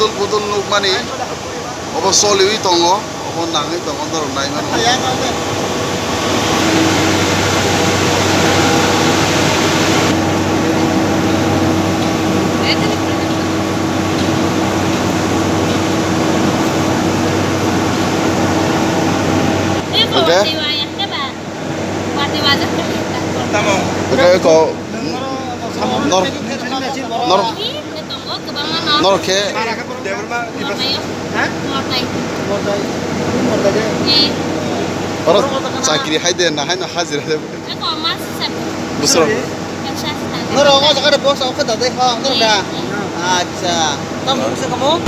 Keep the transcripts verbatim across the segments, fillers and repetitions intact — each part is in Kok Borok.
Budul budul nukmani, obo choliwi tongo, obo nangwi tongo, norok naimano. Oke. Oke, ko, nor, nor, nor khe, oro chakri hai de, na hai no hajira de. Busro. Norok o jaga de box o khe da dai kho, norok da. Acha. Tamo se kamo?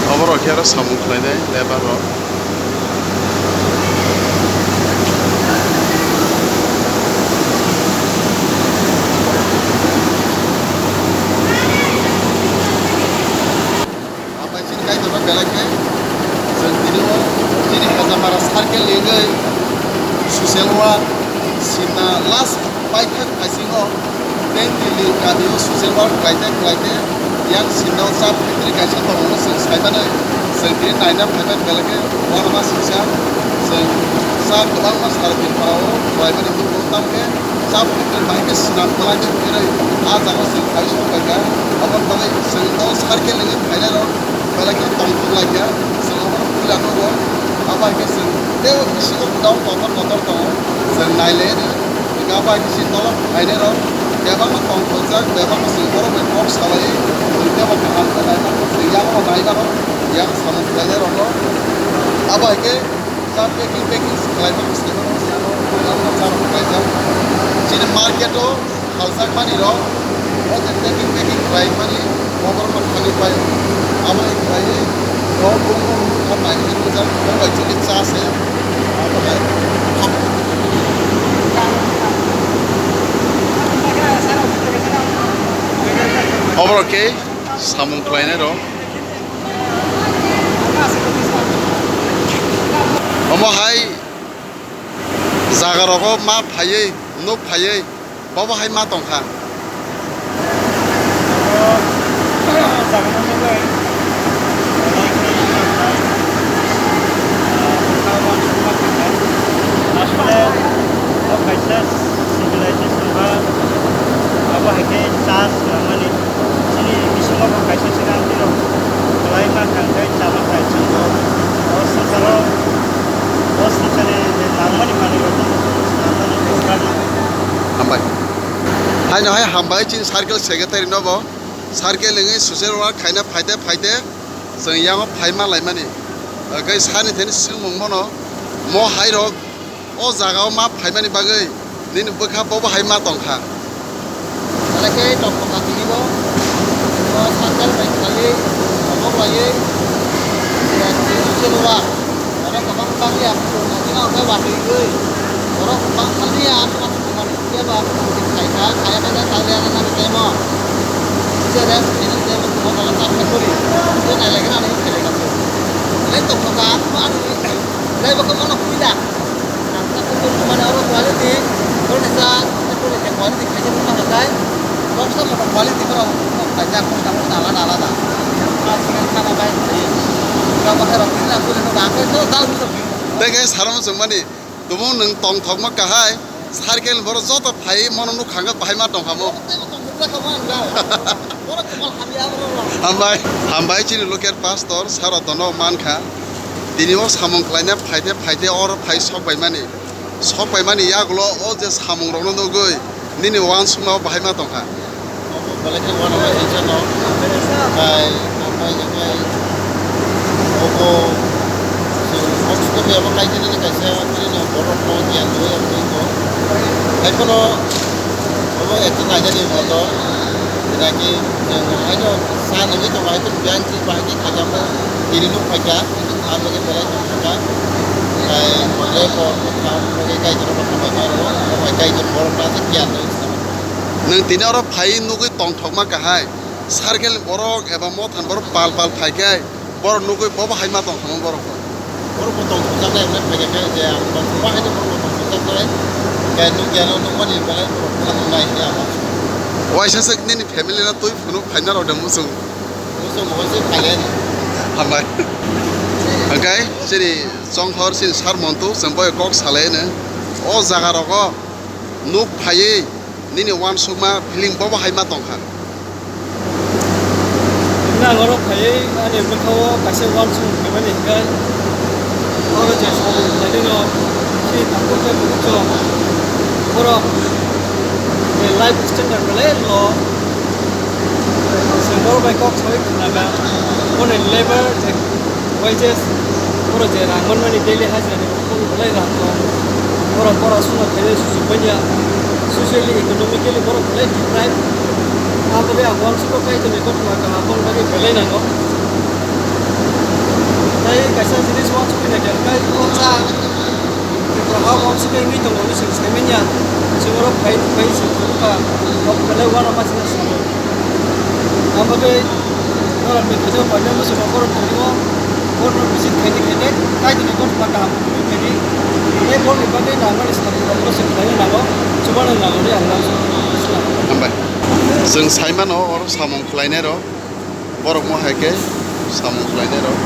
Oborok khe oro samung khlainai lebar rok. Apai chini kaitor bai belai khe chwng tini o chini Hajapara circle ni wngwi social work sinna last paithak phaisingo tei tini kamio social work khlaite khlaite yang sinna o chap factory kaisa tongmano chwng saimano chwng tini naina phaibai belai khe uanama singsa chwng chap kwbangma sara Tripura o khlaimani nugo tamkhe. Chap hwnkhe bai khe swnam kwlai khe phirwi ah jaga chwng phai sokphaikha. Aboni bagwi chwng o circle ni phainairok belai khe tongthok laikha. Chwng obono puila nugo. Abo hai khe chwng tei o bisingo kwtal kotor kotor tongo. Chwng nailaiya di. Hwnkhe abo hai khe chini nolok phainairok bebakno tongthokjak, bebakno chwng borok bai kok salaiwi chwng teibo kaham khe naimano chwng yakno naimano yang samung khlainairokno. Abo hai khe Chap packing, packing khlaima bwskango, ano, ano chap khlaijak. Chini market o phaljakmani rok, o je packing, packing khlaimani, motor rok thangwi pai, abo hai khlaiwi, o bumung kha paini rwjak, o bai chini cha se, abo hai. Oborok khe samung khlainai rok. Omo hai jaga rogo ma phaiwi, nuk phaiwi, bobo hai ma tongkha. Asole o kaisa civilization ba abo hai khe charge swlamani. Chini bisingo bo kaisa se rang tiro kwlai ma kha, hwnkhe chama kha, chwng bo o swngcharo, o swngcharni je nangmani manwi rok no swlamani. Hambai. Haino hai hambai chini circle secretary no bo. Circle wngwi social work khaina phaite phaite chwng yango phai ma laimani. Hwnkhe sani thani swngmung bono mo hai rok. O jaga o ma phaimani bagwi nini bwkha bobo hai ma tongkha. Belai khe tongthok kha tini bo. O circle bai khlaiwi, tabok laiwi, je tini chwng ba, oro kwbang bangya, chwng nokni hwnkhai watwi wngwi, oro kwbang thanglia, aswk aswk tongmani, phiya ba, chwng khaikha, khaya khaikha, thanglia, thanglia, tei mo. Kisa rest khainani tei mo, kwbang jaga chak khe kori, je nai lai khe nani khailai kha. Belai tongthok kha, ani, belai bo khe bono pui da. Ang sa kutung mane oro quality, oro ni sa, oro ni quality khaisa nung ma kai, box ta moto quality boro khaijak, box ta alada alada. Ka sigan khana bai khai. Ka ba khai rok tin lang kule no ba khai so dal ni so. Tei khe sarono chwng mani, tumung nwng tongthokma kahai, circle borok joto phai mono nuk khangkha bahai ma tongkha mo. Tei bo tongthok kha ma ang dai. Borok kwmal hamya borok. Hambai, hambai chini local pastor Saradono mankha. Tini o samung khlaina phaite phaite oro phai sok paimani. Sok paimani yagulo o je samung rokno nugwi nini uansukma o bahai ma tongkha. Obo belai khe uanama hinsa no. Kai, hambai, kai. Obo Mosok khe abo kaitorni kaisa bini no borok no giyan rwui abo twi ko. Hai phano abo ekta nainani motor. Jena ki chwng haino sa nangwi tongo, hai phano biyang chi bahai khe khaijak khe tini nuk phaikha. Abo khe belai tongthokha. Hai le borok no kha abo khe kaitor no khamai ma rwo. Abo hai kaitor borok no aswk giyan rwui. Nwng tini oro phai nugwi tongthokma kahai. Circle ni borok eba mothan borok pal pal phai khe. Borok nugwi bobo hai ma tong thangma borok. Borok bo tong thokjaknai hwnwi phai khe je ang tong thokma hai borok bo tong thokjaknai. Khe nukya no nukmani belai borok kha nuknai hwnwi ang uansukha. Waisa se nini family no twi phunuk phaina rok de muchung. Muchung bo se phaile. Hambai. Hwnkhe chini chonghor chini sar montu chwng bai kok salai no. O jaga rogo nuk phaiwi nini uansukma feeling bobo hai ma tongkha. Nang oro phaiwi ani bwkhao kaisa uansukmung khaimani hwnkhe, oro je samung khlainai rok chini takhuk tei bukhuk rok, borok ni life standard belai low. Chwng borok bai kok saui khna kha, boni labour je wages, borok je rang manmani daily hajira ni Kung belai rang tong. Borok pora suna khainai sujuk manya. Socially, economically borok belai deprive. Aboni ang uansukha kaitorni kothoma kaham boni bagwi belai nango. Tai kaisa jinis uansukwi naikha, tai o cha Tripura ha uansukwi wngwi tongo hinwi chwng sai manya. Chwng oro phai phai chwng phunukha. Kok belai uanama chwngno salo. Ang bagwi norokni thani o paimani bwswk rok borok thani o borokno visit khaidi khaidi kaitini kothoma kaham tubui khaidi. Tei borokni bagwi nangmani samung rokno se khlaina nango, chubachu nango hwnwi ang uansukha. Hambai. Chwng sai mano oro samung khlainai rok, borok mo hai khe samung khlainai rok.